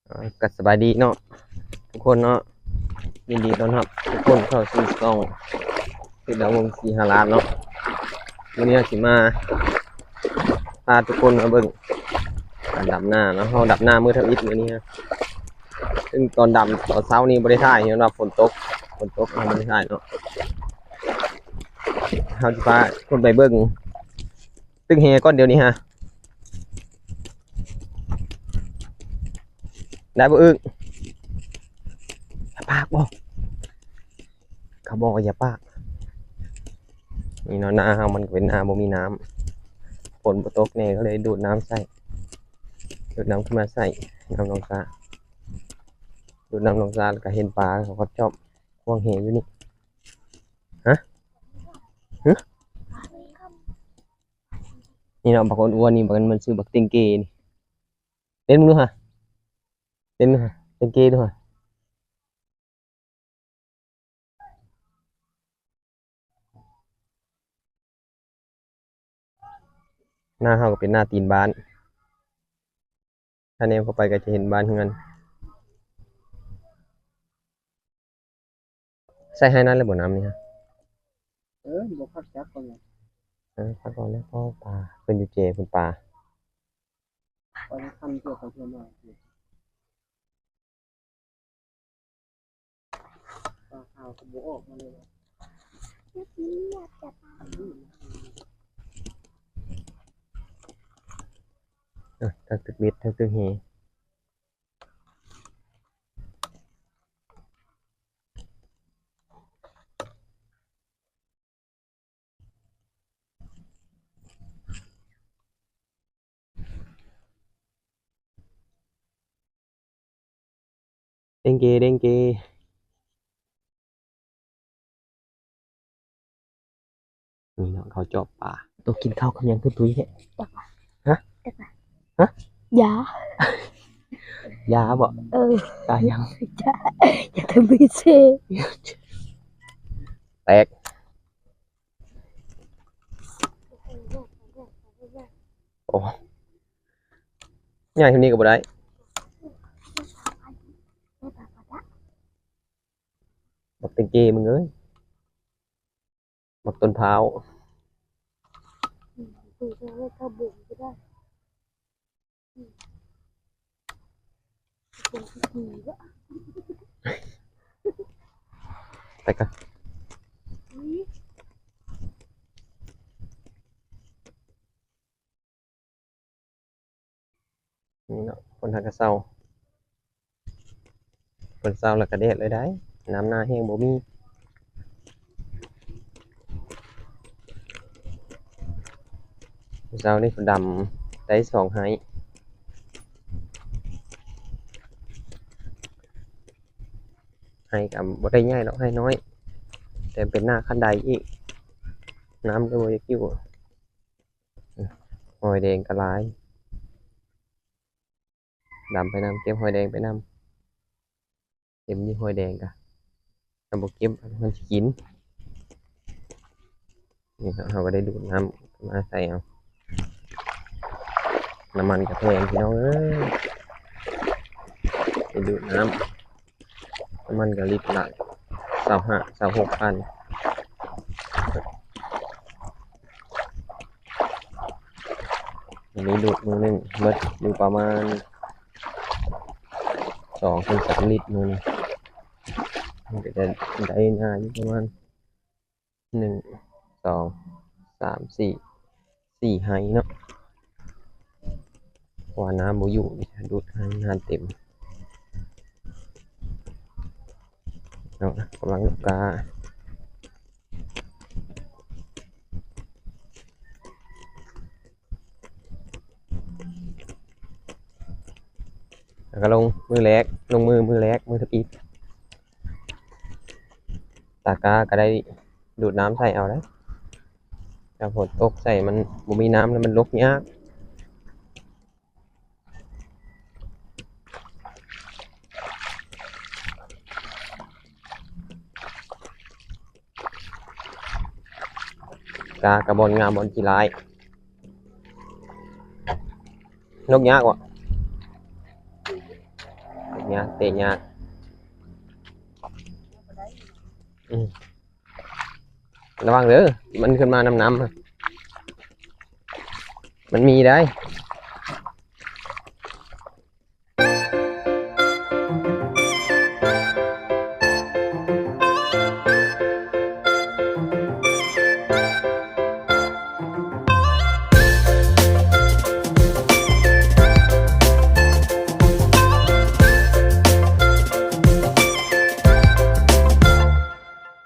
ເອີ ກໍສະບາຍດີເນາະທຸກຄົນເນາະ, ຍິນດີຕ້ອນຮັບທຸກຄົນເຂົ້າສູ່ຊ່ອງເພດດາວົງສີຫາລາດເນາະ. ມື້ນີ້ເຮົາຊິມາພາທຸກຄົນມາເບິ່ງການດຳນາເນາະ. ເຮົາດຳນາມື້ທຳອິດມື້ນີ້ຮະ, ຊຶ່ງຕອນດຳຕອນເຊົ້ານີ້ບໍ່ໄດ້ຖ່າຍ ຍ້ອນວ່າຝົນຕົກ, ຝົນຕົກເຮົາບໍ່ໄດ້ຖ່າຍເນາະ. ເຮົາຊິພາທຸກຄົນໄປເບິ່ງ ຕຶກແຫກ່ອນດຽວນີ້ຮະ. ໄດ້ບໍ່ອຶກ? ປາກບໍ່? ເຂົາບອກວ່າຢ່າປາກ. ນີ້ເນາະ ນາເຮົາມັນກໍເປັນນາບໍ່ມີນ້ຳ, ຝົນບໍ່ຕົກແດ່ ກໍເລີຍດູດນ້ຳໃສ່, ດູດນ້ຳຂຶ້ນມາໃສ່ ນ້ຳໜອງສາ, ດູດນ້ຳໜອງສາ ແລ້ວກໍເຫັນປາເຂົາຈອບຂວ້າງແຫຢູ່ນີ້. ຮະ? ຮະ? ນີ້ເນາະ ບັກອ້ວນໆນີ້ ບັກ ມັນຊື່ບັກຕິງເກນີ້. ເຕັ້ນເບິ່ງດູຫະ, ເຕັ້ນເບິ່ງດູຫະ, ຕິງເກດູຫະ. ໜ້າເຮົາກໍເປັນໜ້າຕີນບ້ານ, ຖ້າແນມເຂົ້າໄປກໍຈະເຫັນບ້ານເຮືອນ. ໃສ່ໄຮ່ນັ້ນແລ້ວບໍ່ ນ້ຳນີ້ຮະ? ເອີ ບໍ່ຄັກຈັກກ່ອນ. ເອີ ຄັກກ່ອນແລ້ວ ພໍປາ ເພິ່ນຢູ່ເຈ ເພິ່ນປາ ປານຄັນເທື່ອໄປເທື່ອມາ. ປາຂາວກໍບໍ່ອອກມາເລີຍ. ເອີ ທັງຕຶກເບັດ ທັງຕຶກແຫ. ເດັງເກ ເດັງເກ. ນີ້ເນາະ ເຂົາຈອບປາ. ໂຕກິນເຂົ້າກັບຫຍັງຄືຕຸ້ຍແທ້? ຮະ? ຢາ ຢາບໍ? ເອີ ຢາຫຍັງ? ຢາ ຢາທຳອິດເຊ. ແຕກ. ໂອ້ ໃຫຍ່ເທົ່ານີ້ກໍບໍ່ໄດ້. ບັກເຕັງເກ ມຶງເອີຍ ບັກຕົ້ນພ້າວ. ໄປກ່ອນ. ນີ້ເນາະ ຄົນຫາກະເຊົາ ເພິ່ນເຊົາແລ້ວກະແດດເລີຍໄດ໋ ນ້ຳໜ້າແຫ້ງບໍ່ມີ. ເຊົ້ານີ້ເພິ່ນດຳໄດ້ສອງໄຮ່ ໄຮ່ກະບໍ່ໄດ້ໃຫຍ່ດອກ ໄຮ່ນ້ອຍ ແຕ່ເປັນໜ້າຄັນໄດອີກ ນ້ຳກໍບໍ່ຢາກຢູ່. ຫອຍແດງກໍຫຼາຍ ດຳໄປນຳ ເກັບຫອຍແດງໄປນຳ ເກັບຢູ່ຫອຍແດງກະ ຖ້າບໍ່ເກັບມັນຊິກິນ. ນີ້ເນາະ ເຮົາກໍໄດ້ດູດນ້ຳມາໃສ່ເອົາ ນ້ຳມັນກໍແພງພີ່ນ້ອງເອີຍ ໄດ້ດູດນ້ຳ ນ້ຳມັນກໍລິດລະຊາວຫ້າ ຊາວຫົກພັນ. ອັນນີ້ດູດມື້ໜຶ່ງໝົດຢູ່ປະມານສອງເຖິງສາມລິດມື້ໜຶ່ງ ມັນກໍຈະໄດ້ໜ້າຢູ່ປະມານ ໜຶ່ງ ສອງ ສາມ ສີ່ ສີ່ໄຮ່ເນາະ ເພາະວ່ານ້ຳບໍ່ຢູ່ ດູດໄຮ່ນານເຕັມເນາະ. ກຳລັງລູກກາ ແລ້ວກໍລົງມື້ແລກ ລົງມືມື້ແລກ ມື້ທຳອິດ ຕາກ້າກໍໄດ້ດູດນ້ຳໃສ່ເອົາໄດ໋ ຖ້າຝົນຕົກໃສ່ມັນບໍ່ມີນ້ຳແລ້ວມັນລົກຍາກ. ກາກະບ່ອນງາມບ່ອນຂີ້ຮ້າຍ ນົກຍາກວະ. ຍາກ ເຕະຍາກ. ອືມ ລະວັງເດີ ມັນຂຶ້ນມານຳນ້ຳ ມັນມີໄດ໋.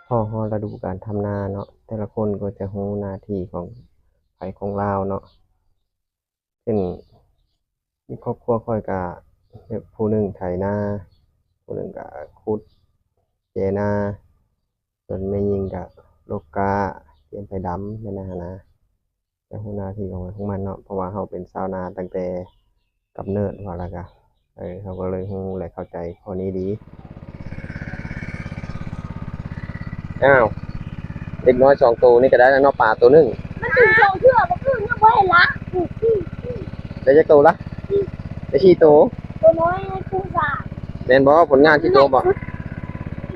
ພໍຮອດລະດູການທຳນາເນາະ ແຕ່ລະຄົນກໍຈະຮູ້ໜ້າທີ່ຂອງໃຜຂອງລາວເນາະ. ເຊັ່ນ ຢູ່ຄອບຄົວຂ້ອຍກະແບບຜູ້ໜຶ່ງໄຖນາ ຜູ້ໜຶ່ງກະຂຸດແຈນາ ສ່ວນແມ່ຍິງກະລົກກ້າ ກຽມໄຟດຳ ແມ່ນນະຫັ້ນນະ. ກະຮູ້ໜ້າທີ່ຂອງໃຜຂອງມັນເນາະ ເພາະວ່າເຮົາເປັນຊາວນາຕັ້ງແຕ່ກຳເນີດວ່າລະກະ ເອີ ເຮົາກໍເລີຍຮູ້ ແລະ ເຂົ້າໃຈຂໍ້ນີ້ດີ. ອ້າວ ເດັກນ້ອຍສອງໂຕນີ້ກໍໄດ້ແລ້ວເນາະ ປາໂຕໜຶ່ງ. ມັນຖືກສອງເທື່ອ ບັກອື່ນຍັງບໍ່ເຫັນລະ. ໄດ້ຈັກໂຕລະ? ໄດ້ສີ່ໂຕ. ໂຕນ້ອຍໃຫ້ຜູ້ສາວ. ແມ່ນບໍ່? ຜົນງານສີ່ໂຕບໍ່? ໃຫຍ່ສຸດ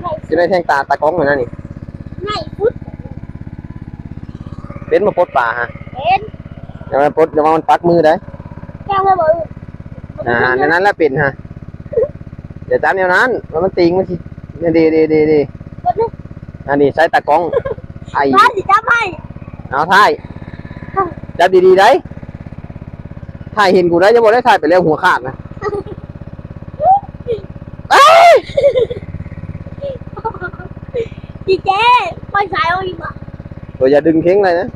ໃຫຍ່ສຸດ ຊິໄດ້ແທງຕາຕາກ້ອງຫັ້ນນະນີ້. ໃຫຍ່ສຸດ. ເປັນບໍ່ປົດປາຫະ? ເປັນ. ຢ່າມາປົດ ຢ່າວ່າມັນປັກມືໄດ໋. ແຈ້ງໄວ້ບໍ່? ອ່າ ນັ້ນແຫຼະເປັນຫະ. ຢ່າຈັບແນວນັ້ນ ວ່າມັນຕິງ ມັນຊິ ເດ ເດ ເດ ເດ. ກົດນີ້ ອັນນີ້ໃຊ້ຕາກ້ອງ ໄອ້ ມາຊິຈັບໃຫ້. ເອົາ ຖ່າຍ ຈັບດີໆໄດ໋. ຖ່າຍເຫັນກູໄດ໋ ຢ່າບອກໄດ້ຖ່າຍໄປແລ້ວຫົວຂາດນະ. ເອີຍ ດີເຈ ປ່ອຍສາຍອອກດີກວ່າ. ໂຕຢ່າດຶງເຄັ່ງໄດ້ນະ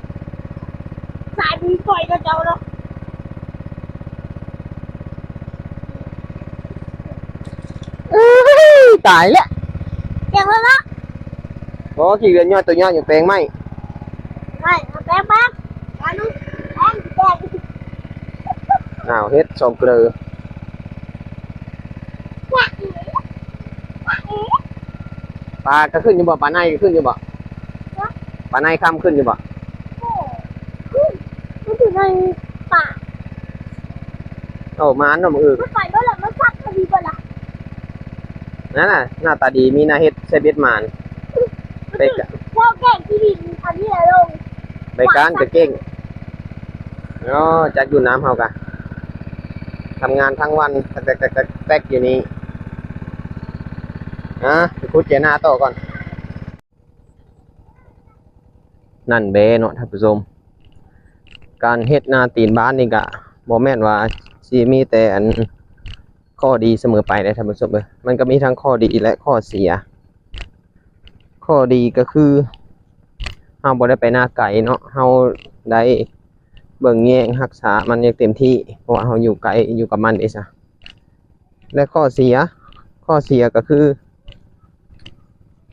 ສາຍມັນປ່ອຍກັບເຈົ້າເນາະ. ເອີຍ ຕາຍແລ້ວ ແປງແລ້ວເນາະ. ບໍ່ ຂີ້ເຫຼືອນຍ້ອຍ ໂຕຍ້ອຍຢູ່ແປງໄມ້ ໄມ້ ເອົາແປງ ແປງ ອັນນີ້ ແປງ ແປງ. ອ້າວ ເຮັດສອງເກລື. ປາກໍຂຶ້ນຢູ່ບໍ່? ປາໄນກໍຂຶ້ນຢູ່ບໍ່? ປາໄນຄຳຂຶ້ນຢູ່ບໍ່? ໂອ້ ຂຶ້ນ ມັນຢູ່ໃນປ່າ. ໂອ້ ມານເນາະມື້ອື່ນ ມັນໄປເບິດລະ ມັນສັດກໍດີເບິດລະ. ນັ້ນນະ ໜ້າຕາດີ ມີໜ້າເຮັດ ໃສ່ເບັດໝານ. ໄປກະ ເຈົ້າແກ້ງທີ່ດິນອັນນີ້ລະລົງ ໄປການກະເກັ່ງເນາະ. ຈັກຢູ່ນຳເຮົາກະ ທຳງານທັງວັນ ແຕັກໆໆໆຢູ່ນີ້. ອາ ໄປຂຸດແຈນາຕໍ່ກ່ອນ. ນັ້ນແບເນາະທ່ານຜູ້ຊົມ ການເຮັດນາຕີນບ້ານນີ້ກະບໍ່ແມ່ນວ່າຊິມີແຕ່ອັນ ຂໍ້ດີສະເໝີໄປເດ້ທ່ານຜູ້ຊົມເອີຍ. ມັນກໍມີທັງຂໍ້ດີ ແລະ ຂໍ້ເສຍ. ຂໍ້ດີກໍຄືເຮົາບໍ່ໄດ້ໄປນາໄກເນາະ ເຮົາໄດ້ເບິ່ງແຍງຮັກສາມັນຢ່າງເຕັມທີ່ ເພາະວ່າເຮົາຢູ່ໃກ້ ຢູ່ກັບມັນເດ້ຊະ. ແລະ ຂໍ້ເສຍ ຂໍ້ເສຍກໍຄື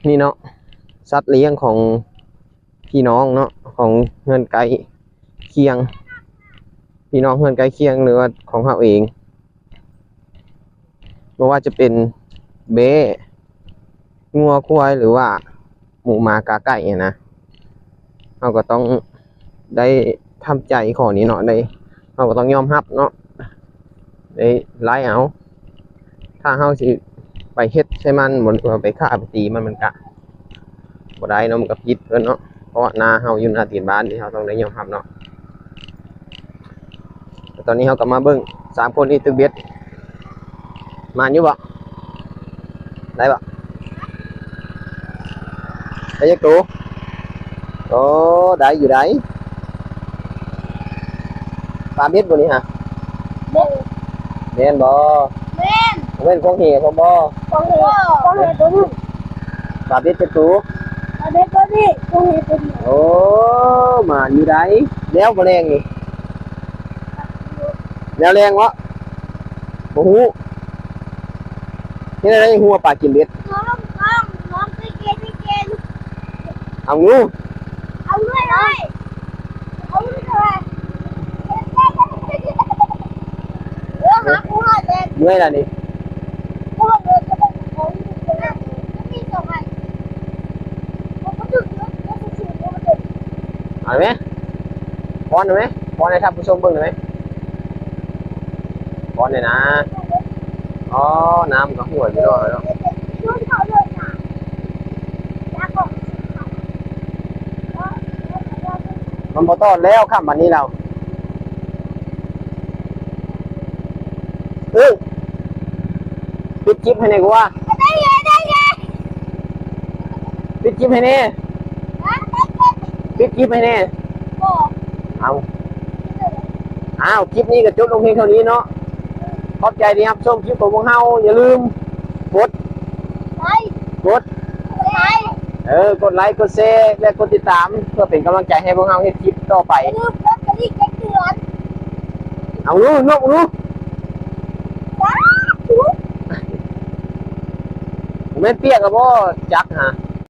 ນີ້ເນາະ ສັດລ້ຽງຂອງພີ່ນ້ອງເນາະ ຂອງເຮືອນໃກ້ຄຽງ ພີ່ນ້ອງເຮືອນໃກ້ຄຽງ ຫຼືວ່າຂອງເຮົາເອງ ບໍ່ວ່າຈະເປັນແບ້ ງົວ ຄວາຍ ຫຼືວ່າໝູ ໝາ ກາ ໄກ່ຫັ້ນນະ ເຮົາກໍຕ້ອງ ໄດ້ທຳໃຈຂໍ້ນີ້ເນາະ ໄດ້ ເຮົາກໍຕ້ອງຍອມຮັບເນາະ ໄດ້ໄລ່ເອົາ. ຖ້າເຮົາຊິໄປເຮັດໃສ່ມັນ ບໍ່ ຫຼືວ່າໄປຂ້າໄປຕີມັນ ມັນກະບໍ່ໄດ້ເນາະ ມັນກະຜິດເພິ່ນເນາະ ເພາະວ່ານາເຮົາຢູ່ໜ້າຕີນບ້ານນີ້ ເຮົາຕ້ອງໄດ້ຍອມຮັບເນາະ. ແລະຕອນນີ້ເຮົາກໍມາເບິ່ງສາມຄົນນີ້ຕຶກເບັດ ໝານຢູ່ບໍ່? ໄດ້ບໍ່? ໄດ້ຈັກໂຕ? ໂອ້ ໄດ້ຢູ່ໃດ. ປາເບັດບໍ່ນີ້ຫະ? ແມ່ນ ແມ່ນບໍ່? ແມ່ນ ແມ່ນຂອງເຫບໍ່? ຂອງເຫ ຂອງເຫໂຕນີ້. ປາເບັດຈັກໂຕ? ປາເບັດໂຕນີ້ ຂອງເຫໂຕນີ້. ໂອ້ ໝານຢູ່ໃດ. ແລ້ວບໍ່ແລງນີ້? ແລ້ວແລງບໍ່? ບໍ່ຮູ້. ເຮັດແນວໃດຮູ້ວ່າປາກິນເບັດ? ເອົາງູ ເອົາງູເລີຍ ເອົາງູເລີຍ. ເມື່ອຍລະນີ້. ເອົາໄໝ? ປ້ອນໄດ້ໄໝ? ປ້ອນໃຫ້ທ່ານຜູ້ຊົມເບິ່ງໄດ້ໄໝ? ປ້ອນໄດ້ນະ. ເອົ ອໍ ນ້ຳກໍຮົ່ວຢູ່ເນາະ ເນາະ. ມັນບໍ່ຕອດແລ້ວ ຄ່ຳບາດນີ້ລາວ. ເອີ ປິດຄລິບໃຫ້ແດ່ກວ່າ ປິດຄລິບໃຫ້ແດ່ ປິດຄລິບໃຫ້ແດ່. ເອົາ ອ້າວ ຄລິບນີ້ກໍຈົບລົງພຽງເທົ່ານີ້ເນາະ. ຂອບໃຈທີ່ຮັບຊົມຄລິບຂອງພວກເຮົາ. ຢ່າລືມກົດໄລ ກົດ ກົດໄລ ເອີ ກົດໄລ ກົດແຊ ແລະ ກົດຕິດຕາມ ເພື່ອເປັນກຳລັງໃຈໃຫ້ພວກເຮົາເຮັດຄລິບຕໍ່ໄປ. ຢ່າລືມກົດກະດິ່ງແຈ້ງເຕືອນ. ເອົາດູ ນົບດູ. ສາທຸ. ແມ່ນປຽກແລ້ວບໍ່ຈັກຫາ?